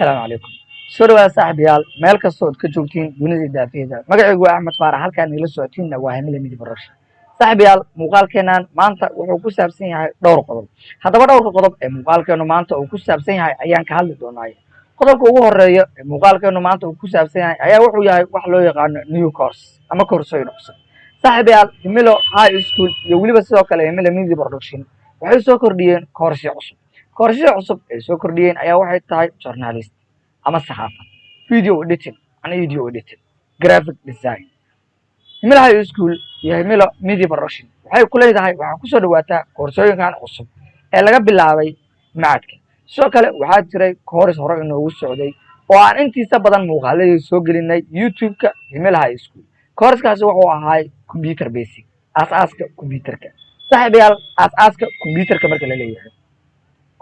Assalaamu calaykum, soo dhawaada saaxiibayaal, meel kasta ood ka joogtiin dunida daafiyada. Magacaygu waa Axmed Faarax, halkaan nila socotiinna waa Himila Media Production. Saaxiibayaal, muuqaalkeennan maanta wuxuu ku saabsan yahay dhowr qodob. Haddaba dhowrka qodob ee muuqaalkeenu maanta uu ku saabsan yahay ayaan ka hadli doonaaye. Qodobka ugu horeeya ee muuqaalkeenu maanta uu ku saabsan yahay ayaa wuxuu yahay wax loo yaqaano new course ama koorsooyin cusub. Saaxiibayaal, Himilo High School iyo weliba sidoo kale Himilo Media Production waxay soo kordhiyeen koorsyo cusub. Koorsyo cusub ay soo kordhiyeen ayaa waxay tahay journalist ama saxaafad, video editing and video editing, graphic design. Himilo High School iyo Himilo Media Production waxay ku leedahay waxaa kusoo dhawaataa koorsooyinkan cusub ee laga bilaabay macadka. Sidoo kale waxaa jiray course hore inoogu socday oo aan intiisa badan muuqaaladii soo gelinay YouTube-ka Himilo High School. Coursekaasi wuxuu ahaay computer basic, aas-aaska computerka. Saaxiibayaal, aas-aaska computerka marka la leeyahay,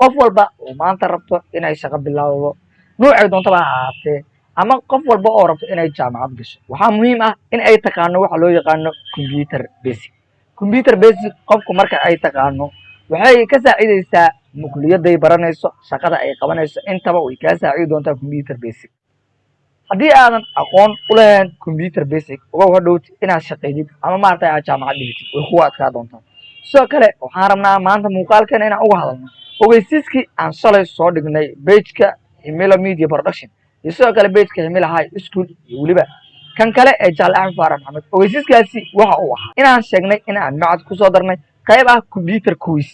qof walba oo maanta rabto inay shaqo bilowdo, nuucay doontaba ha ahaatee, ama qof walba oo rabto inay jaamacad gasho, waxaa muhiim ah in ay taqaano waxa loo yaqaano computer basic. Computer basic qofku marka ay taqaano, waxay ka saacidaysaa kuliyaday baranayso, shaqada ay qabanayso, intaba way kaa saacidi doontaa computer basic. Haddii aadan aqoon u lahayn computer basic, ogow hadhowti inaad shaqaydid ama maaragtay aad jaamacad dhigitid way kugu adkaa doontaa. Sidoo kale waxaan rabnaa maanta muuqaalkeena inaan uga hadalno ogeysiiskii aan shalay soo dhignay pageka Himilo Media Production iyo sidoo kale pageka Himilo High School iyo weliba kan kale ee Jaale Axmed Faarax Maxamed. Ogeysiiskaasi waxa uu ahaa inaan sheegnay in aan macad kusoo darnay qayb ah computer quiz.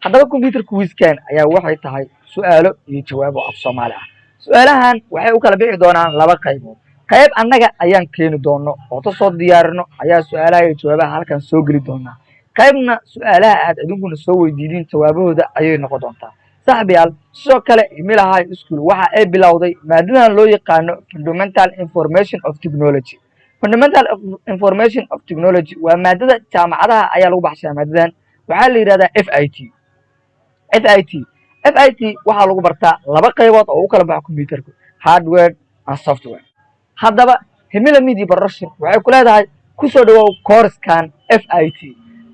Haddaba computer quizkan ayaa waxay tahay su-aalo iyo jawaabo af Soomaali ah. Su-aalahan waxay u kala bixi doonaan laba qaybood. Qayb annaga ayaan keeni doono oo ta soo diyaarino ayaa su-aalaha iyo jawaabaha halkan soo geli doonaa, qaybna su-aalaha aad idinkuna soo weydiidin jawaabahooda ayay noqon doontaa. Saaxibayaal, sidoo kale Himila High School waxa ay bilowday maadadan loo yaqaano Fundamental Information of Technology. Fundamental Information of Technology waa maadada jaamacadaha ayaa lagu baxshaa. Maadadan waxaa la yidhahdaa FIT. FIT, FIT waxaa lagu bartaa laba qaybood oo u kala baxo computerku, hardware and software. Haddaba Himila Media Production waxay ku leedahay kusoo dhawow courskan FIT.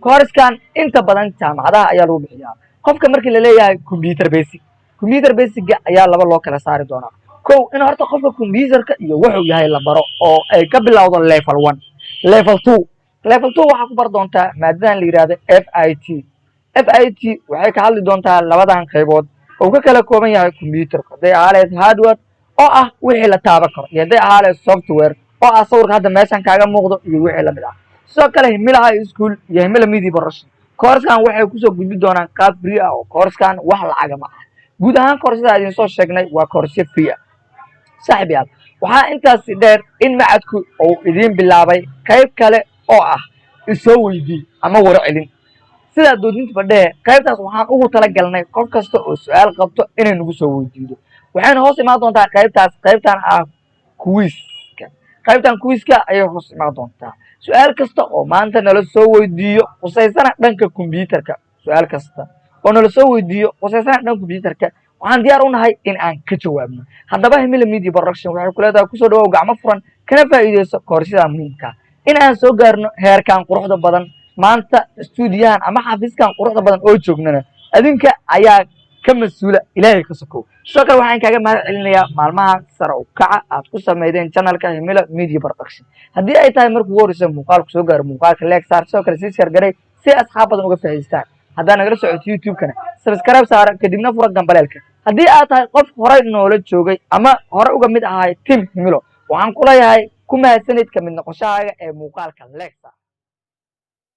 Courskan inta badan jaamacadaha ayaa lagu bixiyaa. Qofka markii la leeyahay computer basic, computer basicga ayaa laba loo kala saari doonaa. Kow, in horta qofka computerka iyo wuxuu yahay la baro oo ay ka bilowdo level 1, level 2. Level 2 waxaa ku bar doontaa maadadan la yidhahdo FIT. FIT waxay ka hadli doontaa labadan qaybood oo ka kala kooban yahay computerka, hadday ahaa lahayd hardware oo ah wixii la taaban karo iyo hadday ahaa lahayd software oo ah sawirka hadda meeshan kaaga muuqdo iyo wixii lamid ah. Sidoo kale Himila High School iyo Himila Media Production courskan waxay kusoo gudbi doonaan qaab free ah, oo courskan wax lacaga ma ah. Guud ahaan koorsada idin soo sheegnay waa koorsyo free ah. Saaxiib yaal, waxaa intaasi dheer in macadku uu idiin bilaabay qayb kale oo ah isoo weydii ama waro celin sidaa doodinta fadhee. Qaybtaas waxaan ugu talagalnay qof kasta oo su-aal qabto inay nagu soo weydiido. Waxayna hoos imaan doontaa qaybtaas qaybtan ah quizka. Qaybtan quizka ayay hoos imaan doontaa su-aal kasta oo maanta nala soo weydiiyo khusaysana dhanka computerka. Su-aal kasta oo nala soo weydiiyo khusaysana dhanka computerka, waxaan diyaar u nahay in aan ka jawaabno. Haddaba Himila Media Production waxay ku leedahay kusoo dhawow gacmo furan, kana faa'iideyso koorsyadaa muhiimka. In aan soo gaarno heerkan quruxda badan maanta, stuudiyahan ama xafiiskan quruxda badan oo joognana, adinka ayaa ka mas-uula, Ilaahay ka sokow. Sidoo kale waxaan kaaga mahad celinayaa maalmahan sare u kaca aad ku sameydeen channelka Himila Media Production. Haddii ay tahay markuu ugu horeysa muuqaalku soo gaaro, muuqaalka like saar, sidoo kale sii share garay si asxaab badan uga faa'iidaystaan. Haddaa nagala socoto YouTube-kana, subscribe saara, kadibna fura gambaleelka. Haddii aad tahay qof horey noola joogay ama hore uga mid ahay team Himilo, waxaan ku leeyahay ku mahadsanid ka mid noqoshahaaga ee muuqaalka like saar.